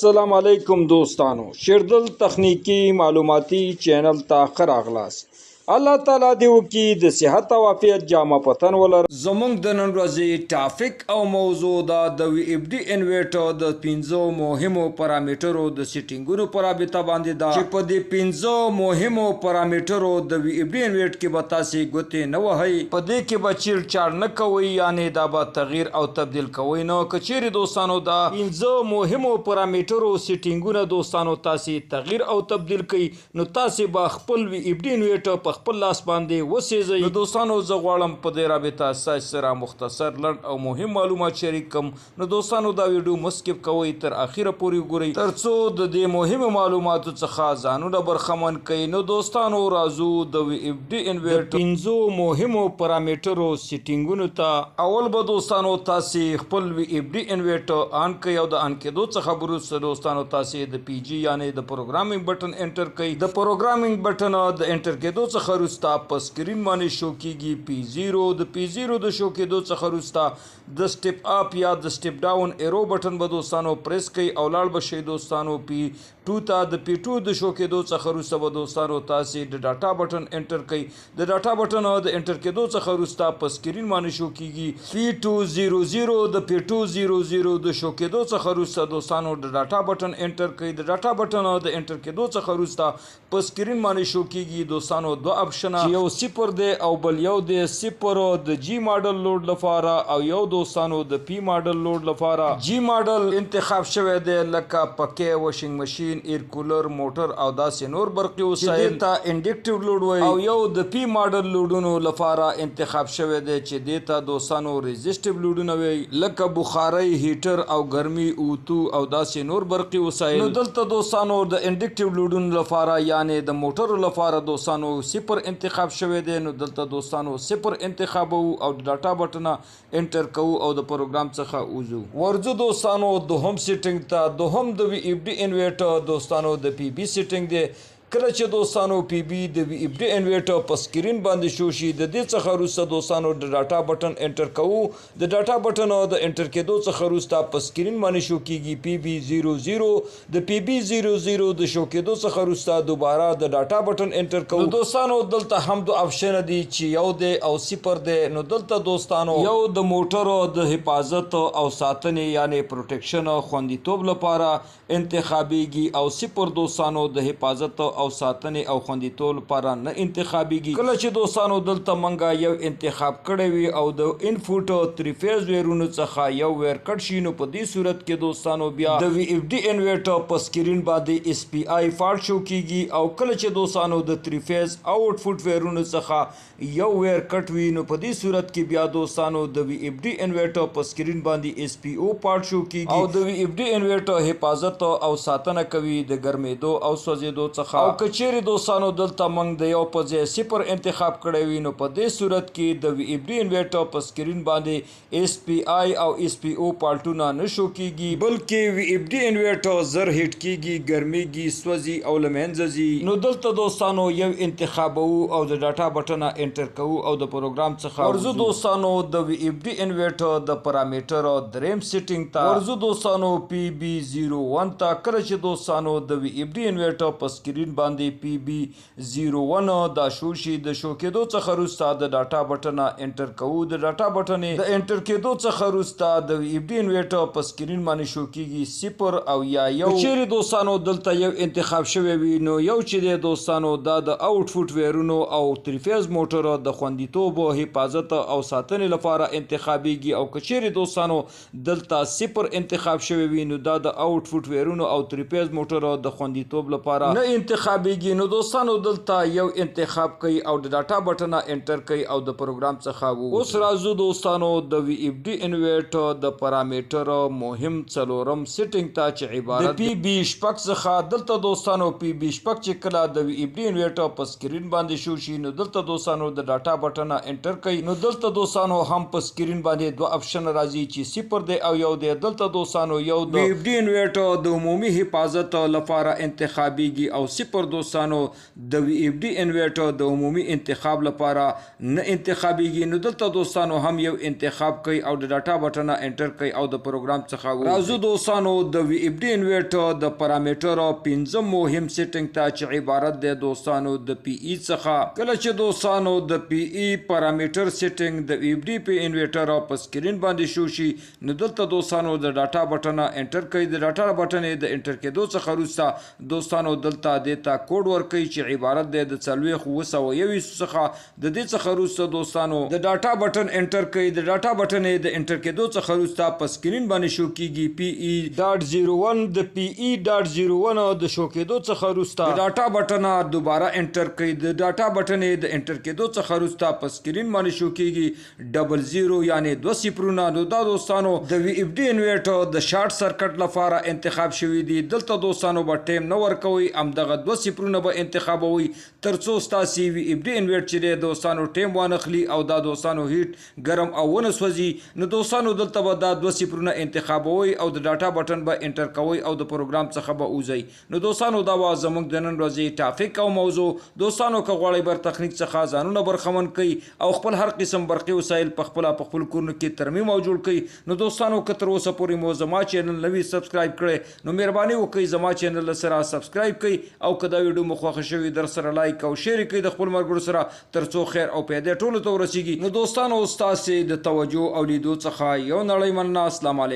السلام علیکم دوستانو، شیردل تخنیکی معلوماتي چینل ته ښه راغلاست. الله تعالی دې وکړي د صحت او عافیت جامه په تن ولر. زمونږ د نن ورځې topic او موضوع دا د وي اف ډي انورټر د پنځو مهمو پرامیټرو د سیټینګونو په رابطه باندې ده، چې په دې پنځو مهمو پرامیټرو د وي اف ډي انورټر کې به تاسې ګوتې نه وهئ، په دې کې به چیړ چاړ نه کوئ، یعنې دا به تغییر او تبدیل کوئ نه. که چیرې دوستانو دا پنځه مهمو پرامیټرو سیټینګونه دوستانو تاسې تغییر او تبدیل کړئ، نو تاسې به خپل وي اف ډي انورټر په خپل لاس باندې وسیځئ. نو دوستانو زه غواړم په دې رابطه ستاسو سره مختصر، لنډ او مهم معلومات شریک کړم. نو دوستانو دا ویډیو مه skip کوئ، تر اخیره پورې وګورئ، تر څو د دې مهمو معلوماتو څخه ځانونه برخمن کړئ. نو دوستانو راځو د وي اف ډي انورټر پنځو مهمو پرامیټرو سیټینګونو ته. اول به دوستانو تاسې خپل وي اف ډي انورټر on کړئ او د on کېدو څخه وروسته دوستانو تاسې د پی جی یعنې د programming button enter کړئ. د programming button د enter کېدو څخه وروسته په screen باندې شو کیږي پی 0. د پی 0 د شو کېدو څخه وروسته د step up یا د step down arrow button به دوستانو پریس کړئ او لاړ به شئ دوستانو پی 2 ته. د پی 2 د شو کېدو څخه وروسته به دوستانو تاسې د data button enter کړئ. د data button د enter کېدو څخه وروسته په screen باندې شو کیږي پی 200. د پی 200 د شو کېدو څخه وروسته دوستانو د data button enter کړئ. د data button د enter کېدو څخه وروسته په screen باندې شو کیږي دوستانو دوه option، چې یو صفر دی او بل یو دی. صفر د جی model load لپاره او یو دوستانو د پی model load لپاره. جی ماډل انتخاب شوی دی لکه پکې، washing machine، air cooler، موټر او داسې نور برقي وسایل ته inductive load وایي، او یو د پی ماډل لوډونو لپاره انتخاب شوی دی چې دې ته دوستانو resistive لوډونه وایي، لکه بخارۍ، heater او ګرمي اوتو او داسې نور برقي وسایل. نو دلته دوستانو د inductive لوډونو لپاره یعنې د موټرو لپاره دوستانو صفر انتخاب شوی دی. نو دلته دوستانو صفر انتخابوو او د data button enter کوو او د پروګرام څخه وځو. ورځو دوستانو دوهم setting ته. دوهم د وي اف ډي انورټر دوستانو د پی بي setting دی. کله چې دوستانو پی بي د وي اف ډي انورټر په screen باندې شو شي، د دې څخه وروسته دوستانو د data button enter کوو. د data button د enter کېدو څخه وروسته په screen باندې شو کیږي پی بي 00. د پی بي 00 د شو کېدو څخه وروسته دوباره د data button enter کوو. نو دوستانو دلته هم دوه option دي چې یو دی او صفر دی. نو دلته دوستانو یو د موټرو د حفاظت او ساتنې یعنې protection خوندیتوب لپاره انتخابیږي، او صفر دوستانو د حفاظت او ساتنې او خوندیتوب لپاره نه انتخابیږي. کله چې دوستانو دلته منګه یو انتخاب کړی وي او د input three phase ویرونو څخه یو wire cut شي، نو په دې صورت کې دوستانو بیا د وي اف ډي انورټر په screen باندې اس پی آی fault شو کیږي. او کله چې دوستانو د three phase output ویرونو څخه یو wire cut وي، نو په دې صورت کې بیا دوستانو د وي اف ډي انورټر په screen باندې اس پی او fault شو کیږي او د وي اف ډي انورټر حفاظت او ساتنه کوي د ګرمېدو او سوځېدو څخه. او که چیرې دوستانو دلته موږ د یو په ځای صفر انتخاب کړی وي، نو په دې صورت کې د وي اف ډي انورټر په screen باندې اس پی آی او اس پی او فالټونه نه شو کیږي، بلکې وي اف ډي انورټر زر heat کیږي، ګرمیږي، سوځي او له منځه ځي. نو دلته دوستانو یو انتخابوو او د data button enter کوو او د پروګرام څخه ورځو دوستانو د وي اف ډي انورټر د پرامیټر دریم setting ته. ورځو دوستانو پی بي 01 ته. کله چې دوستانو د وي اف ډي انورټر په screen باندې پی بي 01 دا شو شي، د شو کېدو څخه وروسته د data button enter کوو. د data button د enter کېدو څخه وروسته د وي اف ډي انورټر په screen باندې شو کیږي صفر او یا یو. چیرې دوستانو دلته یو انتخاب شوی وي، نو یو چې دی دوستانو دا د output ویرونو او three phase موټر د خوندیتوب، حفاظت او ساتنې لپاره انتخابیږي. او که چیرې دوستانو دلته صفر انتخاب شوی وي، نو دا د output ویرونو او three phase موټر د خوندیتوب لپاره نه انتخابیږي. نو دوستانو دلته یو انتخاب کوي او د data button enter کوي او د پروګرام څخه وو. اوس راځو دوستانو د وي اف ډي انورټر د پرامیټر مهم څلورم setting ته چې عبارت د پی بي شپږ څخه. دلته دوستانو پی بي شپږ چې کله د وي اف ډي انورټر په screen باندې شو شي، نو دلته دوستانو د data button enter کوي. نو دلته دوستانو هم په screen باندې دوه option راځي چې صفر دی او یو دی. دلته دوستانو یو د وي اف ډي انورټر د عمومي حفاظت لپاره انتخابیږي او صفر دوستانو د وي اف ډي انورټر د عمومي انتخاب لپاره نه انتخابیږي. نو دلته دوستانو هم یو انتخاب کوي او د ډاټا بټن انټر کوي او د پروګرام څخه راځو دوستانو د وي اف ډي انورټر د پرامیټر پنځم مهم سیټینګ ته چې عبارت دی دوستانو د پی ای څخه. کله چې دوستانو د پی ای پرامیټر سیټینګ د وي اف ډي په انورټر په سکرین باندې شو شي، نو دلته دوستانو د ډاټا بټن انټر کوي. د ډاټا بټن د انټر کېدو څخه وروسته دوستانو دلته دې ته کوډ ورکوي چې عبارت دی د 40 721 څخه. د دې څخه وروسته دوستانو د ډاټا بټن انټر کوي. د ډاټا بټن د انټر کېدو څخه وروسته په سکرین باندې شو کیږي PE.01. د PE.01 د شو کېدو څخه وروسته د ډاټا بټن دوباره انټر کوي. د ډاټا بټن د انټر کېدو څخه وروسته په سکرین باندې شو کیږي 00، یعنی دوه صفرونه. نو دا دوستانو د وي اف ډي انورټر د شارټ سرکټ لپاره انتخاب شوی دی. دلته دوستانو به ټیم نه ورکوي، همدغه دوه صفرونه به انتخابوي، ترڅو ستاسو وي اف ډي انورټر چې دوستانو ټیم وانخلي او دا دوستانو هیټ ګرم او ونه سوځي. نو دوستانو دلته به دا دوه صفرونه انتخابوي او د ډاټا بټن به انټر کوي او د پروګرام څخه به وځي. نو دوستانو، دا وا زموږ د نن ورځې ټاپک او موضوع. دوستانو، که غواړئ بر تخنیک څخه ځانونه برخمن کړئ او خپل هر قسم برقي وسایل په خپل په خپل کورونو کې ترمیم او جوړ کړئ، نو دوستانو، که تر اوسه پورې مو زما چینل نه وي سبسکرایب کړی، نو مهرباني وکړئ، زما چینل سره سبسکرایب کړئ او که دا ویډیو مو خوښه شوې، در سره لایک او شیر کړئ د خپل ملګرو سره، ترڅو خیر او پیدا ټولو ته ورسیږي. نو دوستانو، ستاسو د توجه او لیدو څخه یو نړۍ مننه. السلام علیکم.